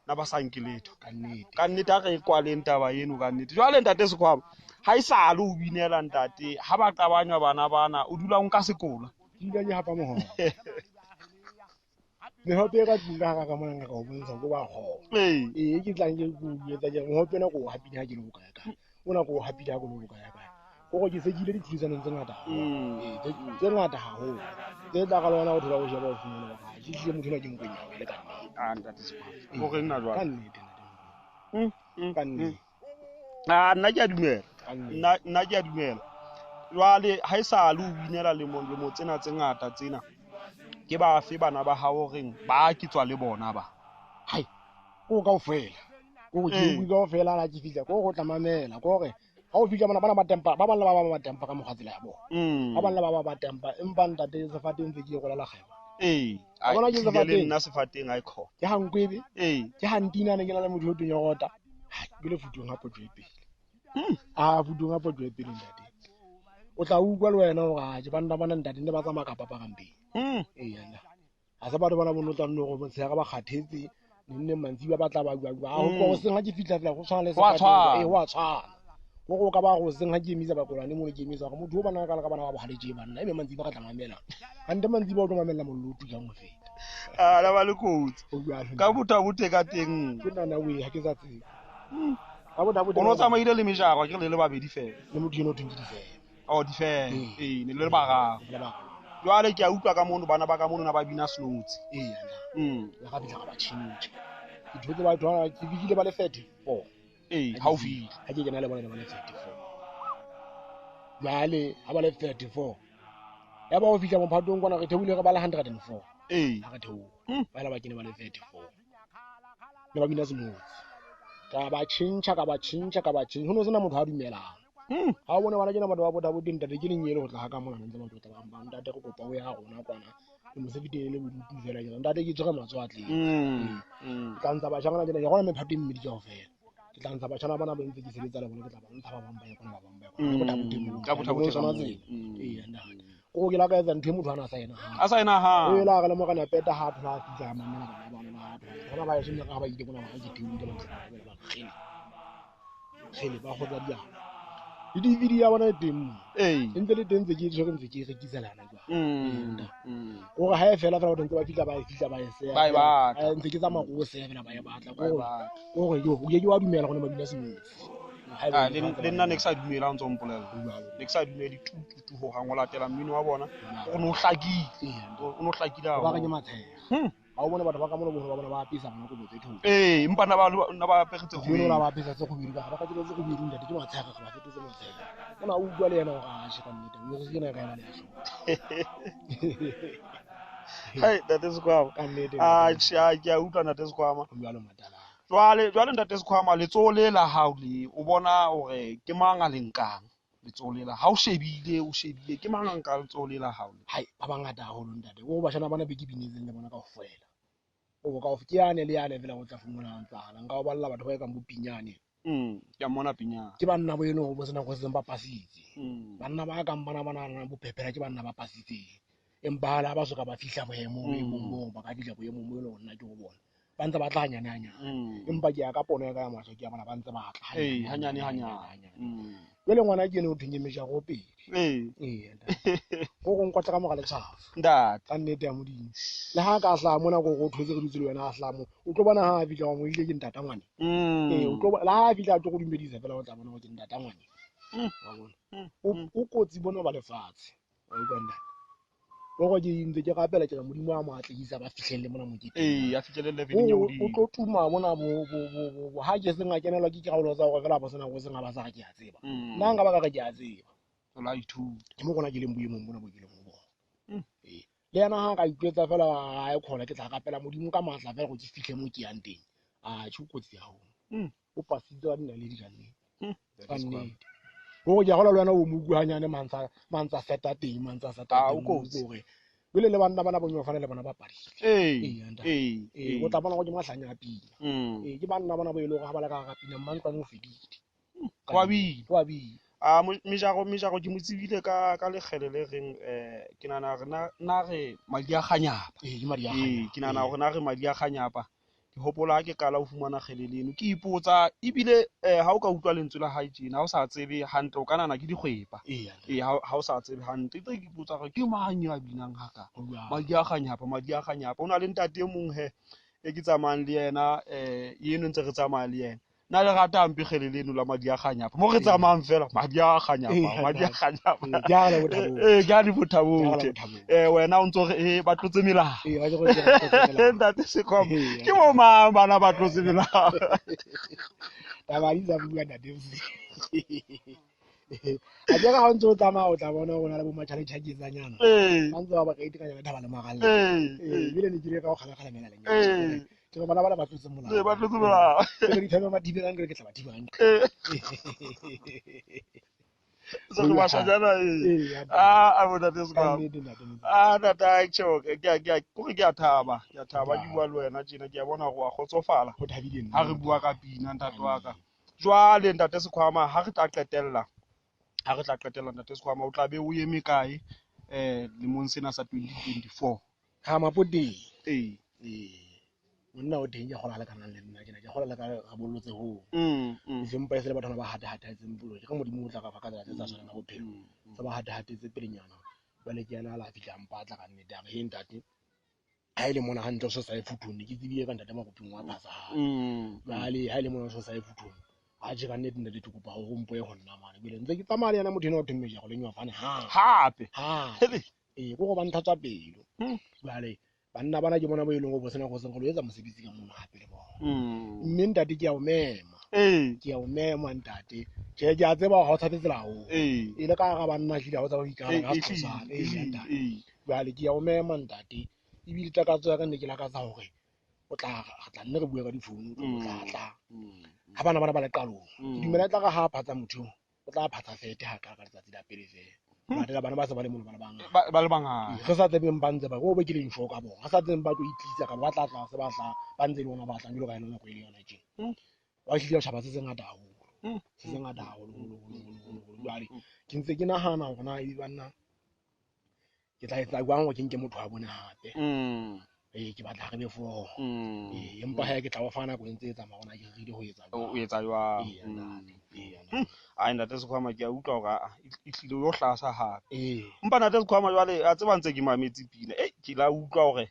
na ba sa nke letho.
Ka nnete.
Ka nnete ha re e kwaleng taba eno ka nnete. Jwale ntate Sekhwama ha e sale o binela ntate ha ba qabanywa bana bana o dula o nka sekola.
Ke dula ke hapa mohope. Mehope e ka tlung ka hara ka mona nka ka o bontsha ko ba kgoba.
Ee.
Ee, ke tlang ke ko etsa ke mohope ona ko o hapile ha ke le bokae kae. Ona ko o hapile ha ke le bokae kae. Kore ke se ke ile ditlhodisanong tse ngata haholo. Ee, tse ngata haholo. Tse tla ka le wena o thola o sheba o fumana hore ha ke hlile motho enwa ke nkwenyana le ka nnete.
Ah, ntate Sekhwama. O re nna jwale.
Ka nnete ntate. Ka nnete.
Ah, nna ke a dumela.
Ka nnete.
Nna ke a dumela. Jwale ha e sale o binela lemo tsena tse ngata tsena. Ke bafe bana ba hao reng ba ke tswa le bona ba.
Hai. Ko kaofela. Ko ke bua kaofela ha ke fihla ko go tla mamela ko re ha o fihla bana bana ba tempa ba bang le ba bang ba tempa ka mokgwa tsela ya bona. Ba bang le ba bang ba tempa empa ntate Sefateng ntse ke e rolela kgema.
Ee.
A bona ke
Tlile le
Sefateng.
nna Sefateng ha e khona.
Ke ha Nkwebe.
Ee.
Ke ha Ntinane ke na le motho o teng ya rota. Hai, ke le futung ha potso e pele. A futung ha potso e pele ntate. O tla utlwa le wena hore ha ke banna bana ntate ne ba tsamaya ka paparang pele. Ee, nna. Ha se batho bana bo no tla nno gore motshehare ba kgathetse neng neng mantsibuya ba tla ba bua bua. Ha ho tloha hoseng ha ke fihla fela go tshwana le
Ho a
Sefateng.
tshwana.
Ee, ho a tshwana. Hore o ka ba hoseng ha ke emisa bakolwane mono ke emisa hore motho o bana ka ka bana ba bohale tje banna ebe mantsibuya ka tla mamela. Hante mantsibuya o tlo mamella mollo o tukang ho feta.
Ah, la ba le kotsi.
Ho jwalo.
Ka botabote ka teng.
Ke nana we ha ke sa tsebe. Ka botabote.
O no tsamaile le mejaro ke le le babedi fela.
Le motho eno o thweng ke difela.
Oh, difela.
Ee.
Ee, ne le le bararo.
Le bararo.
Jwale ke a utlwa ka mono bana ba ka mono na ba bina snoots.
Ee, nna. Le ga fihla ga ba tjhentjha. Ke thotse batho ba ke fihlile ba le 34.
Ee, ha o fihle.
Ha ke kena le bona ne ba le 34. Jwale ha ba le 34. Ya ba o fihla mophatong kwana re theohile re ba le 104.
Ee.
Ha re theoha. Ba ile ba kene ba le 34. Ne ba bina snoots. Ka ba tjhentjha, ka ba tjhentjha, ka ba tjhentjha. Ho no sena motho a dumelang. Ha o bone bana kena batho ba botabote ntate ke lenyele ho tla ha ka mona ntse batho ba tla ba ntate re kopa o ya rona kwana. Le mosebetsi le bodutu fela ke ntate ke tshwere matsoho a tletse. Ke tla ntsha batjha bana kena ke gona mephato e mmedi kaofela. Ke tla ntsha batjha bana ba ntse ke sebetsa le bona ke tla ba ntsha ba bang ba ye kwana ba bang ba ye kwana. Botabote moo.
Ka botabote
Tsona
ka moo.
tsela. Ee, ntate. Ko ke la ka etsa ntho e motho ana sa ena ha.
A sa ena ha.
O la re le morena peta ha thola a fihla a mamela bana bana ba thola. Bona ba eso nna ba ile kwana ba ke theohile ba tla ba kgele. Kgele ba kgotsa diabo. Le DVD ya bona e teng mo.
Ee.
E ntse le teng ntse ke tshwere ntse ke rekiselana jwang. Kore ha e fela fela batho ntse ba fihla ba e fihla ba e seya.
Ba e batla.
Ntse ke tsamaya ko seya fela ba e batla.
Ba e batla.
Kore yo o ke ke wa dumela gone ba bina senotsi.
Ah, le nna ne ke sa dumela ha o ntso mpolella.
Jwalo.
Ne ke sa dumele tu tu tu ho hang ho latela mmino wa bona. O no hlakile.
Ee.
O no hlakile
Ba re ke
haholo.
matshega. Ha o bone batho ba ka mono boholo ba bona ba apesa bana kobo tse thoko.
Ee, empa na ba na ba apere tse
Jeno la
kgubedu.
ba apesa tse kgubedu ka ba ka tse kgubedu ntate ke matshega ga ba fetotse matshega. Ona o utlwa le yena hore a she ka nnete. Mme re kena ka eba le ya hlooho.
Hai, ntate Sekhwama.
Ka nnete.
Ah, tjhe, ah, ke a utlwa ntate Sekhwama.
Ho jwalo matala.
Jwale ntate Sekhwama letsoho le la hao le o bona hore ke mang a le nkang letsoho le la ha o shebile o shebile ke mang a nkang letsoho le la hao le?
Hai, ba bangata haholo ntate. O bashana bana be ke binetseng le bona kaofela. O ka ke yane le yane fela o tla fumana ntsana. Nka o balla batho ba e kang bo Pinyane.
Ke a mmona Pinyane.
Ke banna bo eno bo sena go seng ba pasitse. Banna ba kang bana bana bo phepela ke banna ba pasitseng. Empa ha ba soka ba fihla boemong bo bong bo ba ka fihla boemong bo e leng hore nna ke ho bona. Ba ntse ba tla hanyane hanyane. Empa ke ya ka pono ya ka ya mahlo, ke ya bona ba ntse ba tla
Ee, hanyane hanyane.
Jwale ngwana ke ene o thweng ke mejaro pele.
Ee.
Ee, ntate. Ko go nkotla ka mogala tshafo.
Ntate.
Ka nnete ya Modimo. Le ha ka hlaha mona ko go thotse re dutse le wena a hlaha mo. O tlo bona ha a fihla wa mo ile ke ntata ngwane. Ee, o tlo le ha a fihla a tlo go dumedisa fela o tla bona gore ke ntata ngwane. Wa bona. O kotsi bona ba lefatshe. Wa utlwa ntate. Go ke ntse ke rapela ke re Modimo a mo atlehisa ba fihlelle mona moketeng.
Ee, a fihlelle leveleng ya
O
hodimo.
tlo tuma mona bo ha ke seng a kenelwa ke kgaolo tsa hore fela bo sena go seng a ba sa re ke a tseba. Nna nka ba ka re ke a tseba.
O la ithuta.
Ke mo gona ke leng boemong bona bo ke leng ho bona. Ee. Le yena ha ka itjwetsa fela a e khona ke tla rapela Modimo ka matla fela gore ke fihle mo ke yang teng. A tjho kotsi haholo. O pasitse wa dinaledi ka nnete. Ka nnete. Gore ke a gola le wena o mo utlwe hanyane mantsa seta teng, mantsa seta
Ah,
teng,
o kotsi.
hore jwale le banna bana bo nyofane le bona ba padile.
Ee,
Ee, ntate.
ee,
Ee,
ee.
o tla bona gore ke mahlanya a pina. Ee, ke banna bana bo e leng gore ha ba le ka hara pina mmantlwane o fedile.
Wa bina.
Wa bina.
A mejaro ke mo tsebile ka lekgele le reng ke nahana hore na re madi a kganyapa.
Ee, ke madi a
Ee,
kganyapa.
ke nahana hore na re madi a kganyapa. Ke hopola ha ke qala ho fumana kgele leno, ke ipotsa ebile ha o ka utlwa lentswe la hae tjena, ha o sa tsebe hantle o ka nahana ke dikgwepa.
Ee, ntate.
Ee, ha o sa tsebe hantle. E tse ke ipotsa hore ke mang ya binang haka?
Ho jwalo.
Madi a kganyapa, madi a kganyapa. Ho na le ntate e mong he e ke tsamayang le yena, eno ntse re tsamaya le yena. Nna le rata hampe kgele leno la madi a kganyapa. Mo re tsamayang fela, madi a kganyapa,
Ee,
madi a kganyapa.
Ee, ke a le bothabong.
Ee, ke a le
Ke a le
bothabong.
bothabong.
Wena o ntso re, ba tlotse melao.
Ee, ba tlotse melao.
Ntate Sekhwama,
Ee,
ke bo mang bana ba tlotse melao?
Taba di sa bua ntate Mzi. A ke re ha o ntse o tsamaya o tla bona hore ho na le bo matjhaletjhaketsanyana.
Ee.
Ba ntse ba ba ka itekanya ka thaba le maralla.
Ee,
Ee,
ee.
ebile ne ke ile ka ho kgalekgalemela lenyalo.
Ee.
Ke re bana bana ba tlotse molao.
Ee, ba tlotse molao.
Ke re dithebe ba thibelang, ke re ke tla ba thiba hantle.
Ee. Se re bashanyana, ee.
Ee, ya teng.
Ah, a bo ntate
Ka
Sekhwama.
nnete, ntate Mzi.
Ah, ntate, ai, tjho, ke re ke a thaba, ke a thaba ke
Thaba.
bua le wena tjena, ke a bona hore wa kgotsofala.
Ho thabile nna.
Ha re bua ka pina, ntate wa ka. Jwale ntate Sekhwama, ha re tla qetella, ha re tla qetella ntate Sekhwama, o tla be o eme kae lemong sena sa 2024?
Ha mapoteng.
Ee.
Ee. Monna o teng ke kgola lekanang le nna tjena, ke kgola le ka re bollotse hoo. E seng mpa e se le batho ba hatahatetseng pelo. Ke re Modimo o tla ka fa ka tsela tse sa tshwaneng bophelo. Se ba hatahatetse pelenyana. Jwale ke yena a la fihla a mpatla ka nnete, a re, "He ntate, ha e le mona hantle o so sa e futhung, ne ke tsebile ka ntate Makoping wa phasa hape. Jwale ha e le mona o so sa e futhung, atjhe ka nnete ntate ke kopa hore o mpoe ho nna mane." Ebile ntse ke tsamaya le yena motho enwa o thweng mejaro le nyofane hape.
Hape.
Hape.
Hele.
Ee, ke hore ba nthatswa pelo. Jwale banna bana ke bona bo e leng hore bo sena go seng go lo etsa mosebetsi ka mono hape le bona. Mme ntate ke a o mema.
Ee.
Ke a o mema ntate. Tjhe, ke a tseba hore ha o tshabe tsela haholo.
Ee.
E le ka hara banna ehlile ha o tshabe ho ikarabela
Ee,
ha
ehlile,
seqhosane. Ee,
ehlile,
ntate.
ee.
Jwale ke a o mema ntate. Ebile takatso ya ka ne ke lakatsa hore o tla re tla nne re bue ka difounu, o tla tla. Ha bana bana ba le qalong. Ke dumela e tla re ha a phatsa motho eo, o tla phatsa fete ha ka letsatsi la pele fela. Latela bana ba se ba le mono ba le bangata.
Ba le bangata.
Re sa tsebeng ba ntse ba o be ke leng sure ka bona. Re sa tsebeng ba tlo itlisa kapa ba tla tla se ba tla ba ntse le bona ba tlang jwalo ka yona nako e le yona tjena. Ba hlile tjhaba se se ngata haholo. Se se ngata haholo, holo, holo, holo, holo, holo. Jwale ke ntse ke nahana hore na ebe banna ke tla etsa jwang hore ke nke motho wa bone hape. Ee, ke batla re be four. Ee, empa ha ke tla o fa nako e ntse e tsamaya hore na ke rerile ho etsa jwang.
O etsa jwang?
Ee, ntate. Ee, ntate.
Ai, ntate Sekhwama, ke a utlwa hore e hlile o yo hlasa hape.
Ee.
Empa ntate Sekhwama jwale a tseba ntse ke mametse pina. Ke la utlwa hore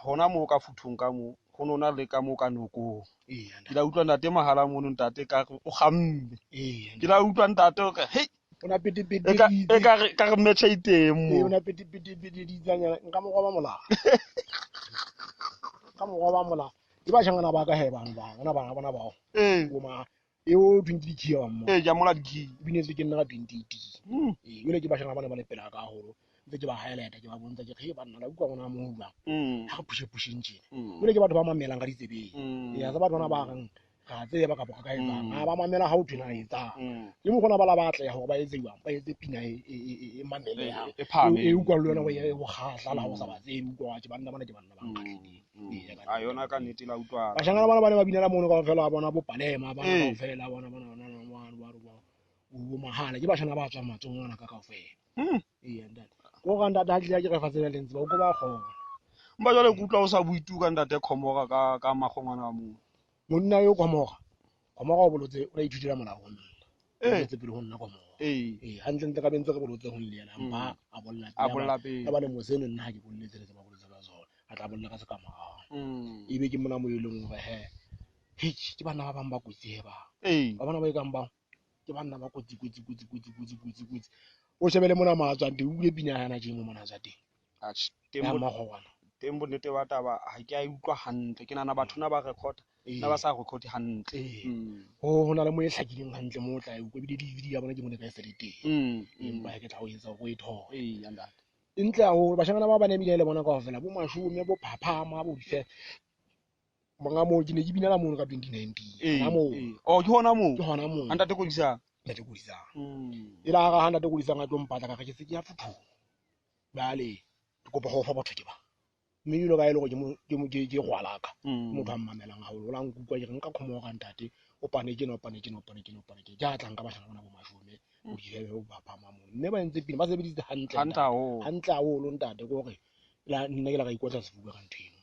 hona moo ka futhung ka moo, ho nona le ka moo ka nokong.
Ee, ntate.
Ke la utlwa ntate Mahala mono ntate ka re o kgamme.
Ee,
Ke la utlwa ntate hore hei,
O na petepete
e ka
ditse.
e ka re ka re metjha e teng
Ee,
moo.
o na petepete ditsanyana, nka mo roba molala. Nka mo roba molala. Ke batjhangana ba ka he bana ba, bona bana bona bao.
Ee.
Bo ma eo twenty dikhiya wa mmo.
Ee, ke a mola dikhiya.
E binetswe ke nna ka 2018. Ee, jwale ke batjhangana bana ba le pela ka haholo. Ntse ke ba highlight-a, ke ba bontsha ke re, "Hei banna, la utlwa rona mo jwang." Ha re pushe-pusheng tjena. Jwale ke batho ba mamelang ka ditsebeng. Ee, ha se batho bana ba reng re a tseba kapa re ka etsang. Ha ba mamela ha ho thwe na etsang. Ke mokgwa ona ba la batleha hore ba etse jwang, ba etse pina e mamelehang.
E phahameng.
E utlwa le yona hore e o kgahla le ha o sa ba tsebe, utlwa hore banna bana ke banna ba nkgahlileng. Ee, ka
A yona ka nnete la utlwala.
Bashanyana bana ba ne ba binela mono kaofela, bona bo Palema, bana
Ee.
kaofela, bona bana, bana, bana, bana, bana, bo Mahala, ke bashanyana ba tswang matsohong ana ka kaofela. Ee, ntate. Ko re ntate ha tlile ke re fatshe le lentse ba, o ko ba kgona.
Mpa jwale ke utlwa o sa bue tu ka ntate Khomora ka makgongwana wa moo.
Monna yo Khomora. Khomora o bolotse, o la ithutela molao ho nna. O bolotse pele ho nna Khomora. Ee, hantle ntle ka bentse re bolotse ho le yena, empa a bolla
A bolla pele.
A ba le moseno nna ha ke bolletse le ba bolotse ka sona. A tla bolla ka se ka morao. Ebe ke mona mo e leng hore he. Hei, ke banna ba bang ba kotsi he ba. Ba bona ba e kang bao. Ke banna ba kotsi kotsi kotsi kotsi kotsi kotsi kotsi. O shebele mona mo a tswang teng, o utlwe pina ya hana tjemo mona a tswa teng.
Atjhe,
Ya Mmakgongwana.
Teng bonnete ba taba ha ke a e utlwa hantle. Ke nahana batho na ba record, na ba sa record hantle.
Ho na le mo e hlakileng hantle mo o tla e utlwa, ebile DVD ya bona ke mone ka e se le teng. Empa ke tla o etsa hore o e thole.
Ee, ntate.
E ntle haholo, bashanyana ba bane ebile le bona kaofela, bo mashome, bo phaphama, bo dife. Monga moo ke ne ke binela mono ka 2019. Hona moo.
Oh, ke hona moo?
Ke hona moo.
Ha ntate Kodisang?
Ntate Kodisang. E la ha ntate Kodisang a tlo mpatla ka re ke se ke ya Phuthong. Jwale ke kopa ho fa batho ke ba. Mme jwalo ka e le hore ke rwalaka. Motho a mmamelang haholo. O la nkutlwa ke re nka Khomora ntate, o pane tjena, o pane tjena, o pane tjena, o pane tjena. Ke a tlang ka bashana bona bo mashome, bo dihebe, bo phaphama mono. Mme ba entse pina, ba sebedisitse hantle.
Hantle haholo.
Hantle haholo ntate, ke hore la nna ke la ka ikotla sefuba ka ntho eno.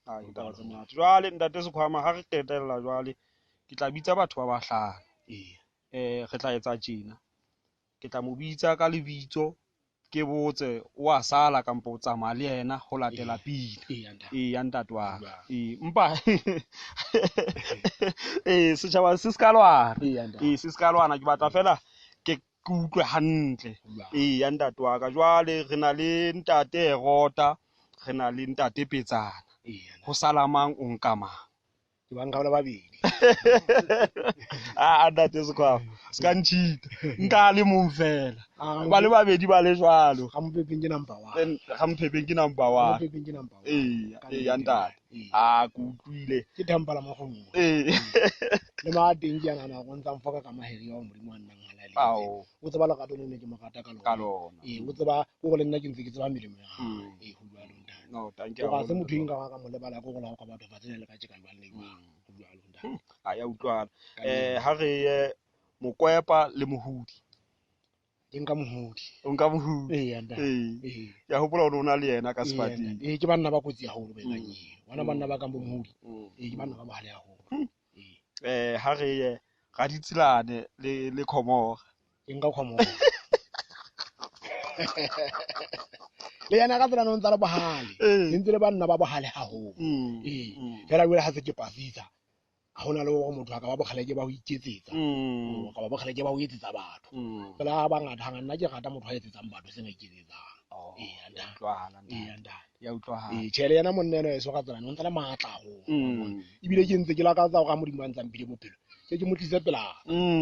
Ai, ditaba tse monate. Jwale ntate Sekhwama, ha re qetella jwale, ke tla bitsa batho ba bahlano. Re tla etsa tjena. Ke tla mo bitsa ka lebitso, ke botse o a sala kampo o tsamaya le yena ho latela pina.
Ntate.
Ee, ntate wa ka.
Jwale.
Ee, empa ee, setjhaba se ska lwana.
Ntate.
Ee, se ska lwana, ke batla fela ke utlwe hantle.
Jwale.
Ee, ntate wa ka. Jwale re na le ntate Rota, re na le ntate Petsana.
Ntate.
Ho sala mang o nka mang?
Ke ba nka ba le babedi.
Ah, ntate Sekhwama, se ka ntjhita. Nka le mong fela. Ba le babedi ba le jwalo.
Rampepeng ke number 1.
Rampepeng ke number 1.
Rampepeng ke number 1.
Ee,
Ka
ee,
nnete.
ntate.
Ee.
Ah, ke utlwile.
Ke thempa la makgomo.
Ee.
Le ma teng ke yana na go ntsa mfoka ka maheri ao Modimo a nnang halaletse.
Ao.
O tseba lerato le ne ke mo rata ka lona.
Ka lona.
Ee, o tseba o le nna ke ntse ke tseba melemo ya hae. Ee, ho jwalo ntate.
No, thank you
O ga se
haholo,
motho e
ntate.
nka ba ka mo lebala ke gore la go ka batho fatshe le ka tjeka jwang le jwang. Ho jwalo ntate.
Ha ya utlwana.
Ka nnete.
Ha re ye Mokwepa le Mohodi.
Ke nka Mohodi.
O nka Mohodi.
Ee, ntate.
Ee.
Ee.
Ke a hopola hore o na le yena ka
Ee,
sefateng.
ntate. Ee, ke banna ba kotsi haholo ba etsang eo. Bona banna ba kang bo Mohodi. Ee, ke banna ba bohale haholo. Ee.
Ha re ye Raditsilane le Khomora.
Ke nka Khomora. Le yena ka tsela no ntse le bohale.
Ee.
Le ntse le banna ba bohale haholo. Ee. Fela jwale ha se ke pasisa, ha hona le hore motho a ka ba bokgeleke ba ho iketsetsa. O ka ba bokgeleke ba ho etsetsa batho. Fela ha bangata ha nna ke rata motho a etsetsang batho seng a iketsetsang.
Oh,
Ee,
ya
ntate.
utlwahala, ntate.
Ee, ntate.
Ya utlwahala.
Ee, tjhe, le yena monna enwa heso ka tsela no ntse le matla haholo. Ebile ke ntse ke lakatsa hore ha Modimo a ntse a mphile bophelo, ke mo tlise pela.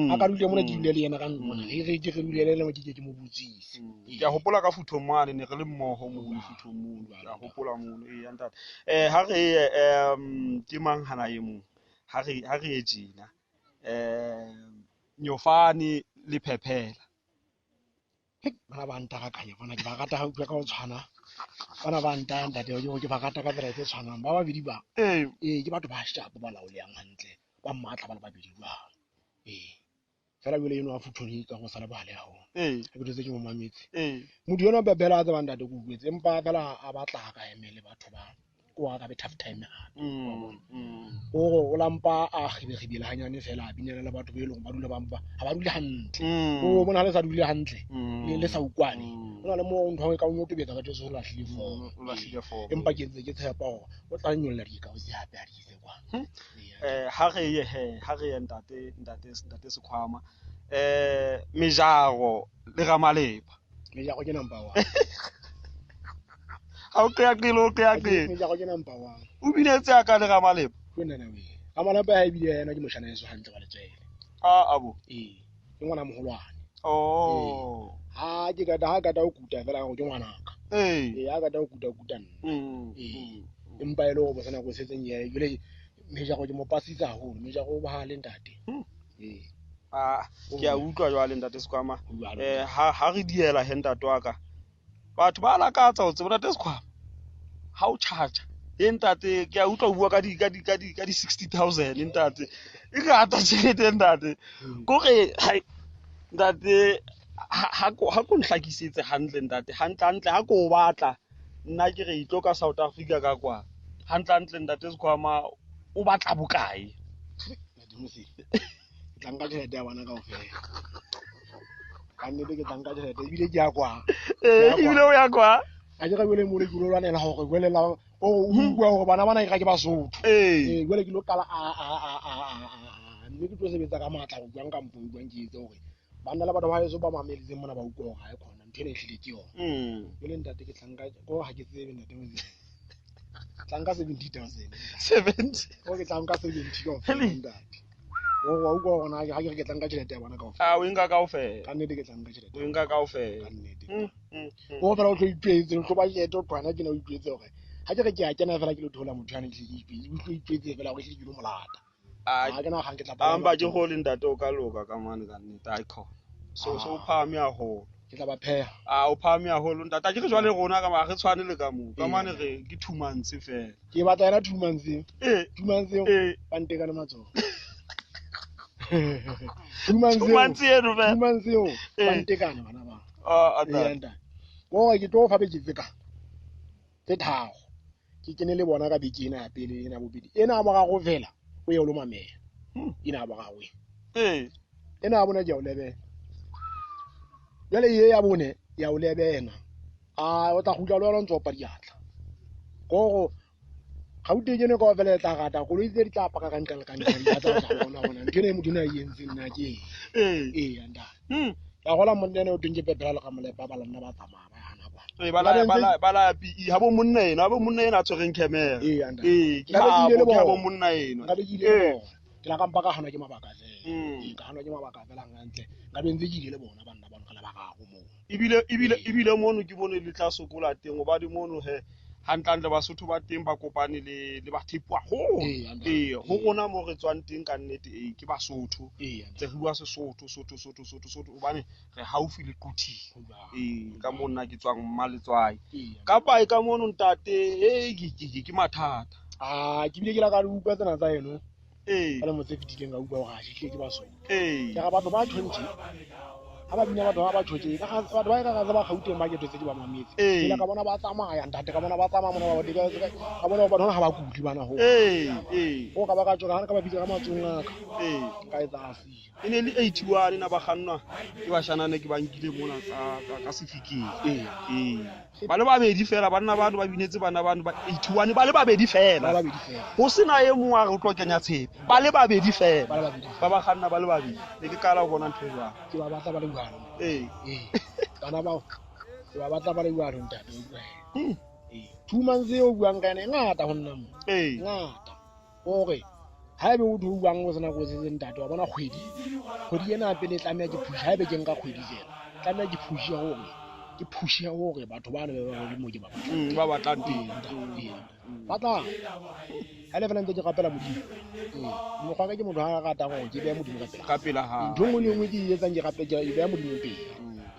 A ka dule mona ke dule le yena ka ntlo mona. Re ke re dule le yena ke ke mo botsise.
Ke a hopola ka Futhong mane, ne re le mmoho mono Futhong mono. Ke a hopola mono, ee, ntate. Ha re ye, ke mang hana e mong? Ha re ye tjena. Nyofane le Phephela.
Hei, bana ba ntarakanya bona, ke ba rata ha utlwa ka ho tshwana. Bana ba ntaya ntate, ke ba rata ka tsela e tshwanang. Ba babedi ba.
Ee.
Ee, ke batho ba sharp, ba laolehang hantle, ba matla ba le babedi jwalo. Ee. Fela jwale eno wa Futhong ka go sala bohale haholo.
Ee.
Ha ke thotse ke mo mametse.
Ee.
Motho enwa Phephela a tsebang ntate ke utlwetse, empa fela a batla a ka emele batho ba. Ke wa ka be tough time hape. Hore o lampa a kgibekgibele hanyane fela, a binela le batho be leng ba dula ba mpa, ha ba dule hantle. O bona ha le sa dule hantle, le sa utlwane. Ho na le moo ntho e ka o nyotobetsa ka tsohle, o lahlile form.
O lahlile form.
Empa ke ntse ke tshepa hore o tla nyolla dikao tse hape ha di ise kwa.
Ha re ye he, ha re ye ntate, ntate, ntate Sekhwama. Mejaro le Ramalepa.
Mejaro ke number 1.
Ha o qeaqele, o qeaqele.
Mejaro ke number 1.
O binetse ya ka le Ramalepa?
Ke nna we. Ramalepa ha ebile yena ke moshana yeso hantle wa letswele.
Ah, abo.
Ee, ke ngwana moholwane.
Oh.
Ee. Ha ke kata, ha kata o kuta fela ke ngwanaka.
Ee.
Ee, ha kata o kuta, kuta nna. Ee. Empa e le hore bosana go setseng yena, jwale Mejaro ke mo pasitse haholo. Mejaro o bohale ntate. Ee.
Ah, ke a utlwa jwale ntate Sekhwama.
Jwalo.
Ha re diela he ntate wa ka. Batho ba lakatsa ho tseba ntate Sekhwama. Ha o charge. E ntate, ke a utlwa o bua ka di, ka di, ka di, ka di 60,000 ntate. E ngata tjhelete ntate. Kore, hai, ntate, ha ko nhlakisetse hantle ntate. Hantle, hantle, ha ko o batla. Nna ke re itlo ka South Africa ka kwa. Hantlentle ntate Sekhwama o batla bokae?
Ntate Mosidi, ke tla nka tjhelete ya bona kaofela. Ka nnete ke tla nka tjhelete ebile ke ya kwa.
Ee, ebile o ya kwa.
A ke re jwale mole ke lo lwanela hore jwale la o o utlwa hore bana bana ke ga ke Basotho.
Ee.
Ee, jwale ke lo qala a a a a a a mme ke tlo sebetsa ka matla go buang kampo o buang ke etse hore banna le batho ba heso ba mameletseng mona ba utlwa hore ha e khona ntho ena e hlile ke yona. Jwale ntate ke tla nka ko ha ke tsebe ntate Mosidi. Tla nka 70,000.
70.
Ko ke tla nka 70 kaofela
Hele.
ntate. Gore wa utlwa hore na ha ke re ke tla nka tjhelete ya bona kaofela.
A o e nka kaofela.
Ka nnete ke tla nka tjhelete.
O e nka kaofela.
Ka nnete. O fela o tlo itjwetse, o tlo ba jete o tlohana tjena o itjwetse hore ha ke re ke a kena fela ke lo thola motho yane ke hlile ke itjwetse, o tlo itjwetse fela hore ehlile ke lo mo lata. Ha ke na kgang ke tla
A mpa ke gole ntate o ka loka ka mane ka nnete a khona. So o phahame haholo.
Ke tla ba pheha.
A o phahame haholo ntate. A ke re jwale rona ka ma re tshwane le ka moo. Ka mane re ke 2 months fela.
Ke batla yena 2 months eo.
Ee.
2 months eo
Ee.
ba nteka le matsoho. 2 months
2
eo.
months eno
2
fela.
months eo ba
Ee.
ntekana bana ba.
A
Ee,
ntate.
ntate. Gore ke tlo fa beke tse ka tse tharo. Ke kene le bona ka beke ena ya pele ena ya bobedi. Ena ya boraro fela o ye o lo mamela. Ena ya boraro e.
Ee.
Ena ya bone ke ya o lebela. Jwale e ya bone ya o lebela. A o tla kgutla le wena o ntso opa diatla. Kore Gauteng eno kaofela e tla rata koloi tse di tla paka ka ntle le ka ntle di batla ho tla bona hore ntho ena e motho ena a e entseng na ke eng. Ee, ntate. Ka gola monna ena o teng ke Pepela le Ramolepa ba la nna ba tsamaya ba hana kwa.
Ee, ba la PE ha bo monna ena, ha bo monna ena a tshwereng camera.
Ee, ntate.
Ee, ke
Nkabe ke ile le
ha bo, ke ha bo
bona.
monna ena.
Nkabe ke ile le
Ee.
bona. Ke la ka mpa ka hanwa ke mabaka fela. Ee, ka hanwa ke mabaka fela hantle. Nkabe ntse ke ile le bona banna bano re le bararo moo.
Ebile mono ke bone le tla sokola teng hobane mono he hantlentle Basotho ba teng ba kopane le Bathepu haholo.
Ee, ntate.
Ee, ho rona mo re tswang teng ka nnete ee ke Basotho.
Ee, ntate.
Tse re bua Sesotho, Sotho, Sotho, Sotho, Sotho hobane re haufi le Quthing.
Ho jwalo.
Ee, ka moo nna ke tswang Mmaletswai.
Ee, ntate.
Ka pae ka mono ntate, ee ke mathata.
Ah, ke bile ke la ka le utlwa tsena tsa eno.
Ee.
Ka lemo tse fetileng ka utlwa hore ha ehlile ke Basotho.
Ee.
Ke re batho ba tjho tje. Ha ba bina batho ba ba tjho tje, ka batho ba e ka ba Gauteng ba ketetse ke ba mametse.
Ee.
Ke la ka bona ba tsamaya ntate, ka bona ba tsamaya mona ba ka bona batho ha ba kuli bana ho.
Ee, ee.
O ka ba ka tjho ka ba bitsa ka matsohong a ka.
Ee.
Nka etsa a siya.
E ne le 81 na ba kgannwa ke bashanane ke ba nkile mona ka sefikeng.
Ee.
Ee. Ba le babedi fela banna bano ba binetse bana bano ba 81 ba le babedi fela.
Ba le babedi fela.
Ho sena e mong a re o tlo kenya tshepe. Ba le babedi fela.
Ba le babedi fela.
Ba ba kganna ba le babedi. Ne ke qala ho bona ntho e jwalo.
Ke ba batla ba le jwalo.
Ee.
Ee. Bana bao ke ba batla ba le jwalo ntate o utlwa. Ee. 2 months eo o buang ka yona e ngata ho nna mo.
Ee.
Ngata. Hore haebe o tho buang o sena kotsi tse ntate wa bona kgwedi. Kgwedi ena pele e tlameha ke push haebe ke nka kgwedi fela. Tlameha ke push ya hore ke push ya hore batho bana ba ba mo ke ba batlang.
Ba batlang teng.
Ee, ntate. Ba tla. Ha le fela ntse ke rapela Modimo. Ee. Mokgwa ka ke motho a ratang hore ke behe Modimo ka pela.
Ka pela ha.
Ntho e nngwe le e nngwe ke e etsang ke rape ke e beha Modimo pele.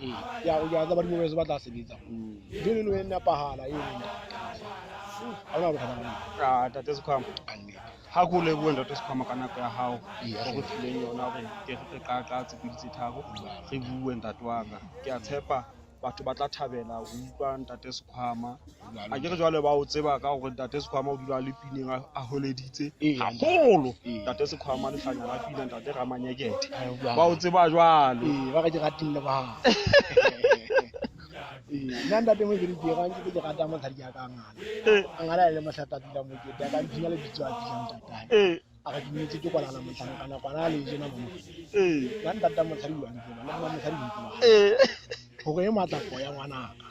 Ee. Ke a ke a tseba badimo ba heso ba tla sebetsa. Ntho e le e nepahala eno ntate. Ha hona bothata ba letho.
Ah, ntate Sekhwama.
Ka nnete.
Ha ke o lebohe ntate Sekhwama ka nako ya hao.
Ee,
O re fileng yona hore ke re qaqa tse pedi tse tharo. Re bue ntate wa ka. Ke a tshepa batho ba tla thabela ho utlwa ntate Sekhwama. A ke re jwale ba o tseba ka hore ntate Sekhwama o dula le pineng a holeditse haholo. Ntate Sekhwama lehlanya la pina ntate Ramanyekethe. Ba o tseba jwalo.
Ee, ba re ke ratile ba. Ee, nna ntate Mosidi ke rang ke rata mosadi ya ka ngala. A ngala le mohlata dula mokete a ka mphinya lebitso a pila ntatae.
Ee.
A re ke nyetse ke kwana la mohlankana kwana le jena mo.
Ee.
Nna ntata mosadi wa ntseba le mma mosadi o ntseba.
Ee.
Hore e matla po ya ngwanaka.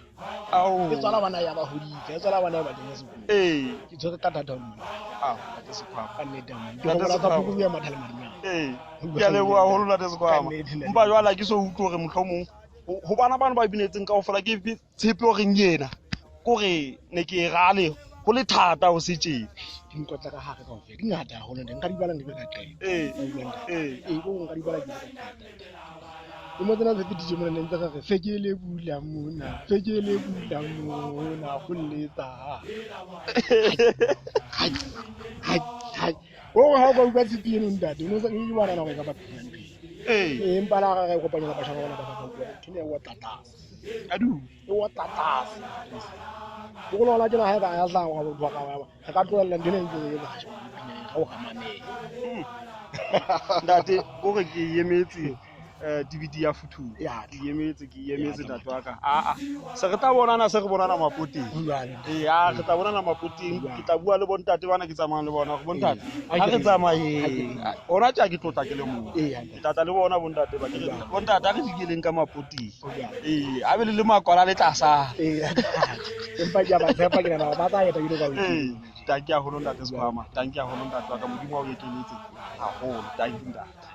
Ao.
E tswala bana ya ba hoditse, e tswala bana ya ba kenya sekolo.
Ee.
Ke tshwere ka thata ho monna.
Ao, ntate Sekhwama.
Ka nnete monna. Ke
Ntate
hopola tsa
Sekhwama.
phokojwe ya mathale madinyane.
Ee. Ke a leboha haholo ntate Sekhwama.
Ka nnete, ntate.
Empa jwale ha ke so utlwe hore mohlomong ho bana bano ba binetseng kaofela ke tshepe hore yena kore ne ke e rale ho le thata ho se tjena.
Di nkotla ka hare kaofela. Di ngata haholo ntate. Nka di bala nke be ka qeta.
Ee.
Ka bua ntate.
Ee.
Ee, ko nka di bala ke be ka qeta. Le mo tsena se fetile mona ne ntse re re se ke le bula mona, se ke le bula mona go letsa. Hai, hai, hai. O ha o ka utlwa tshepi eno ntate, o no sa ke bona na hore e ka ba pina ntho e.
Ee.
Ee, empa la re kopanyela batjha ba bona ba ba utlwa ntho ena e otla tlase.
Adu.
E otla tlase. Ke go lona tjena haeba ya tla wa motho wa ka wa re ka tlohella ntho ena e ntse e etsa jwang pina e ga o ga mamela.
Ntate o re ke emetse DVD ya Futhung.
Ya
Ke emetse, ke emetse
Ya,
ntate wa ka. Aa, se re tla bonana, se re bonana mapoteng.
Jwale.
Ee, a re tla bonana mapoteng.
Jwale.
Ke tla bua le bontate bana ke tsamayang le bona hore bontate
Ee.
ha re
Ha ke
tsamayeng.
re.
Hona tje ha ke tlotla ke le mong.
Ee,
Ke tla tla le bona bontate ba ke re
Jwale.
bontate ha re dikeleng ka mapoteng.
Jwale.
Ee, a be le le makwala le tla sala.
Ee, empa ke a ba tshepa ke nahana hore ba tla eta ebile ka
Ee, tanki haholo ntate Sekhwama, tanki haholo ntate wa ka, Modimo a o ekeletse haholo. Tanki ntate.